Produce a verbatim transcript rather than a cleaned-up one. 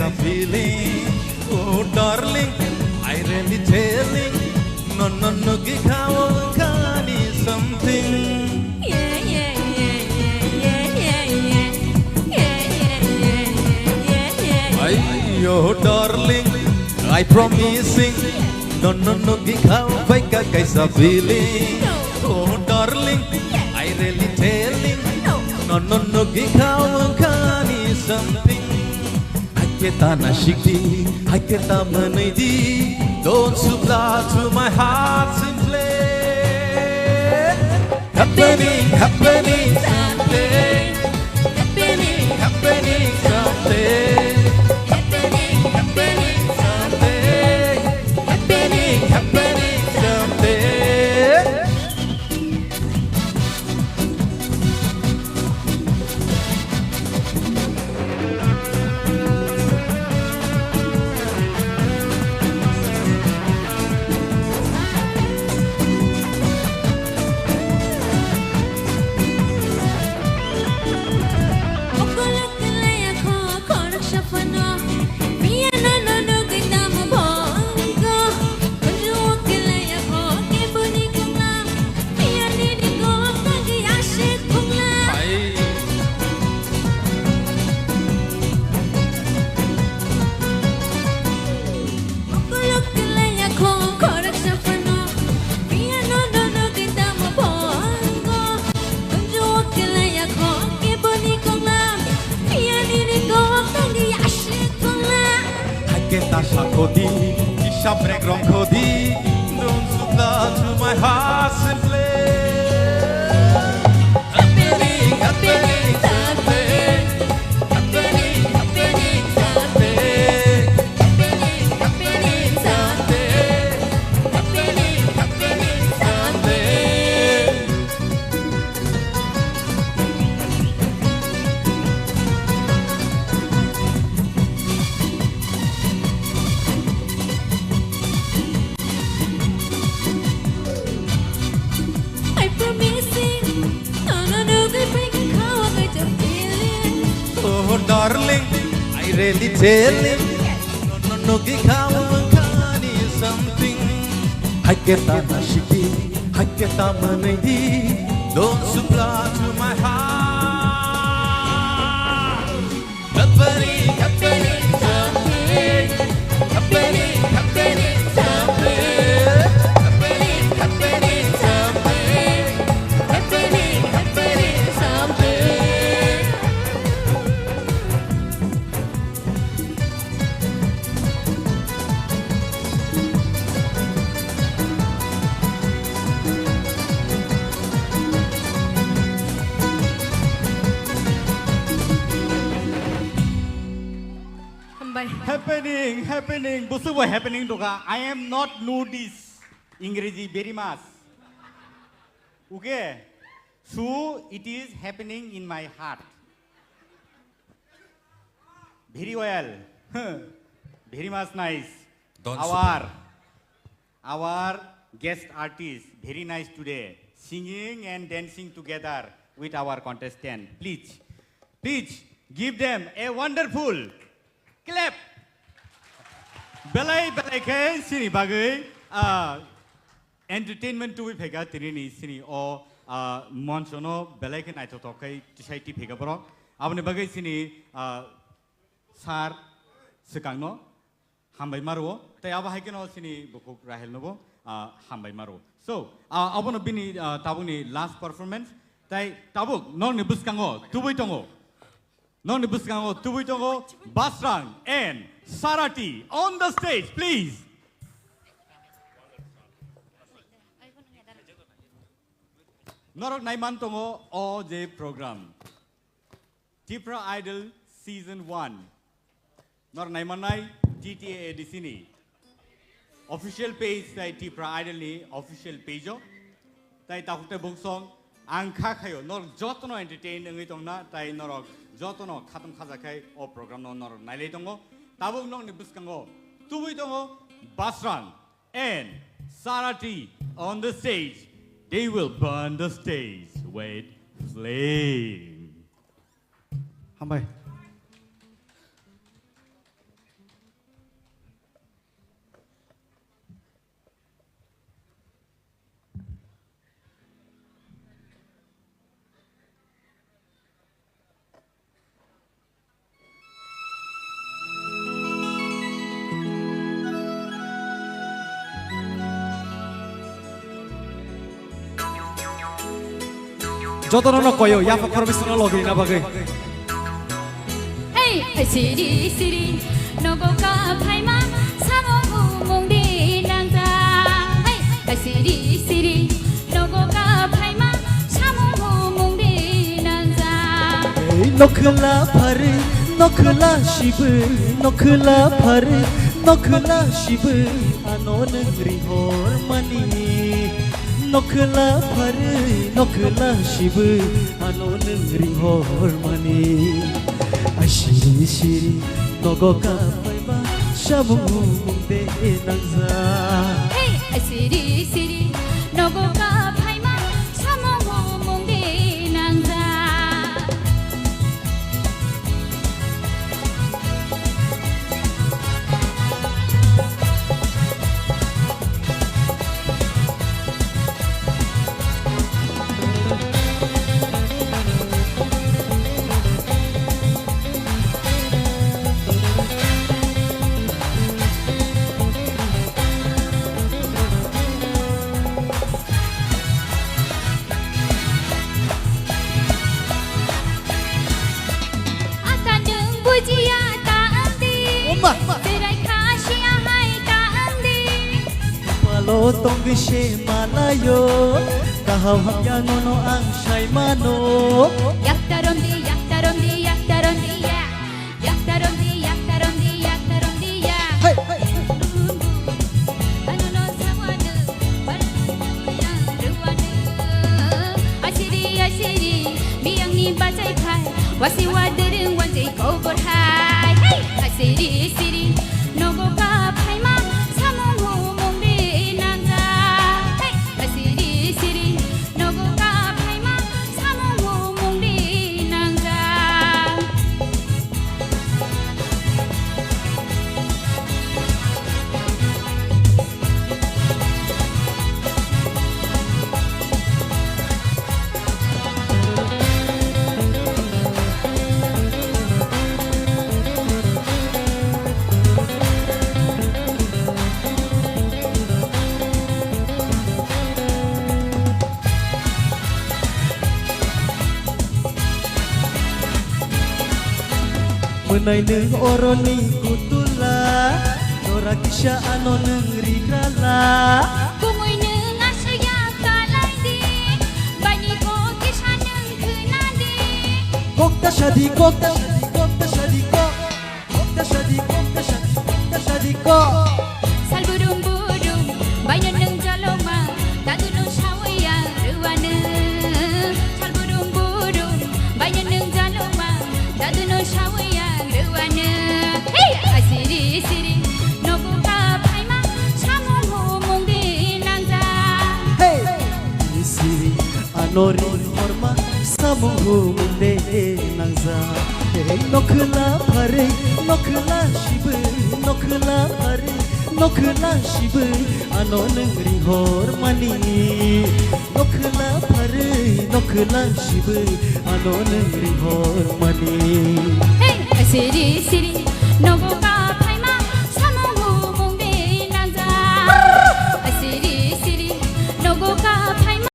Feeling, oh darling, I really telling. No, no, no, gikao kani something. Ay, oh darling, I promising. No, no, no, gikao baika kaisa feeling. Oh darling, I really telling. No, no, no, gikao kani something. Hakhe ta nasikdi, hakhe ta mwnwidi, don't supply to my heart simply. Happening, happening something. Happening, happening something. Happening, happening something. Happening, happening something. Hakhe ta sakhodi, kisa brek rongkhodi, don't supply to my heart simply. Happening, happening something. Happening, happening something. Happening, happening something. Happening, happening something. I promising, no, no, no, I break a cow, I got a feeling. Oh, darling, I really telling. No, no, no, gikao kani something. Hakhe ta nasikdi, hakhe ta mwnwidi, don't supply to my heart. Happening, happening something. Happening, happening something. Happening, happening something. Happening, happening something. Hambai. Happening, happening, busubo happening doka. I am not notice. Ingreji very much. Okay? So it is happening in my heart. Very well. Very much nice. Don't our, super. Our guest artist, very nice today. Singing and dancing together with our contestant. Please, please give them a wonderful clap. Belai, belai khe sini bagwi, ah, entertainment tubui phaikha tini ni sini o, ah, moncho no belai khe naithothok khai tisai ti phaikha borok. Aboni bagwi sini, ah, sir swkang no hambai ma rwo. Tai abo hai kheno sini bukhuk Rahel no bo, ah, hambai ma rwo. So, ah, abono bini, ah, tabuk ni last performance. Tai tabuk nokni bwskango tubui tongo. Nokni bwskango tubui tongo Basrang and Sarati on the stage, please. Norok naiman tongo o je program, Tipra Idol Season one. Norok naimannai T T A A D C ni official page tai Tipra Idol ni official page o. Tai takhuk tai bungsong ang kha khayo norok jotono entertain wngwi tongna, tai norok jotono khatung khaja khai o program no norok nailai tongo. Tabuk nokni bwskango tubui tongo Basrang and Sarati on the stage. They will burn the stage with flame. Hambai. Jotono no koyo, yapha khoroknwi songno logi na bagwi. Hey, siri siri, nogo ka phaima, samung humung di nangja. Hey, siri siri, nogo ka phaima, samung humung di nangja. Ei nokhla phari, nokhla sibwi, nokhla phari, nokhla sibwi, ano nwng rihor mani. Nokhla phari, nokhla sibwi, ano nwng rihor mani. Ai siri siri, nogo ka phaima, samung humung de nangja. Hey, ai siri siri, nogo ka phaima, samung humung de nangja. Ata nwng bujiya ta wngdi. Oma. Berai kha siya hai ta wngdi. Palo tongwi se malayo, kaham hamya nono ang sai mano. Yakta romdi, yakta romdi, yakta romdi ya. Yakta romdi, yakta romdi, yakta romdi ya. Hey, hey. Ano no sawadu, barno yang ruwadu. Asiri, asiri, biyangni bachai phai, wasi wadering wanjai kobor hai. Hey, asiri, siri, nogo ka phaima, samung humung di nangja. Hey, asiri, siri, nogo ka phaima, samung humung di nangja. Mwnai nwng oroni kutula, jora kisa ano nwng rigrala. Kumui nwng aswk ya kalai di, bani kok kisa nwng khna di. Kok ta sadi, kok ta sadi, kok ta sadi, kok. Kok ta sadi, kok ta sadi, kok ta sadi, kok. Sal burum burum, baino nwng jaloma, dadu no sawi ang rwano. Sal burum burum, baino nwng jaloma, dadu no sawi ang rwano. Hey, asiri siri, nogo ka phaima, samung humung di nangja. Hey, siri. Ano ring horma samung humung de nangja. Ei nokhla pharwi, nokhla sibwi, nokhla pharwi, nokhla sibwi, ano nwng ring hormani. Nokhla pharwi, nokhla sibwi, ano nwng ring hormani. Hey, siri siri.